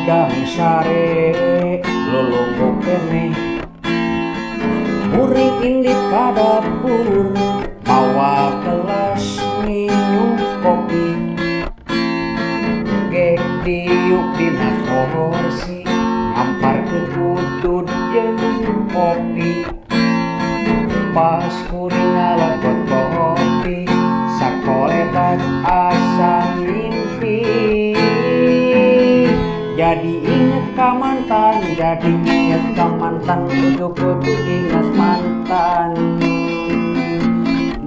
Hudang sare lolonggo keneh kuring indit ka dapur mawa gelas nginum kopi gek diuk dina kursi ngamparkeun udud jeung kopi pas kuring ngalegot kopi sakolebat asa mimpi jadi inget ka mantan, jadi inget ka mantan, ujug-ujug inget mantan.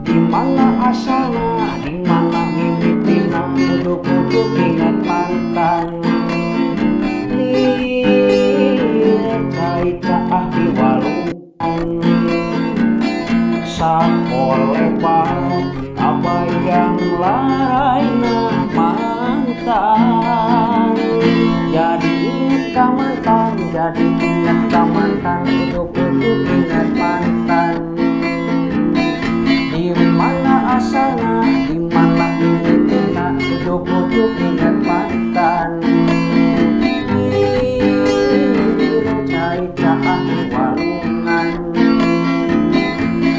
Di mana asalna, di mana mimitina, ujug-ujug inget mantan. Lir cai caah di walungan, sakolebat kabayang laraina mantan. Jadi inget ka mantan, jadi inget ka mantan, ujug-ujug inget mantan. Di mana asalna, di mana mimitina, ujug-ujug inget mantan. Lir cai caah di walungan,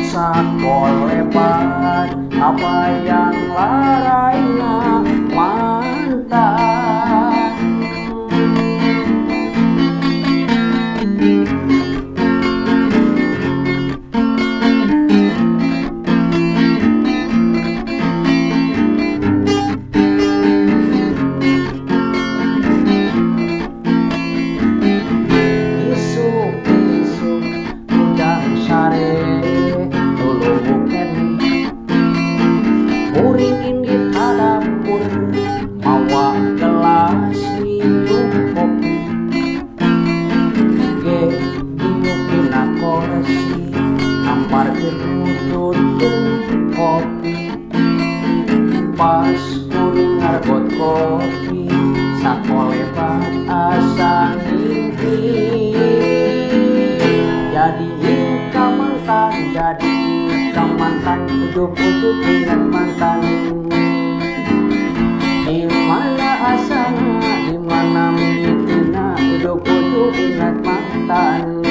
sakolebat kabayang laraina mantan. Isuk-isuk hudang sare lulungu keneh kuring indit ka dapur mawa gelas nginum kopi gek diuk dina kursi ngamparkeun udud jeung kopi pas kuring ngaregot kopi sakolebat asa ngimpi jadi inget ka mantan, jadi inget ka mantan, ujug-ujug inget mantan. Di mana asalna, di mana mimitina, ujug-ujug inget mantan.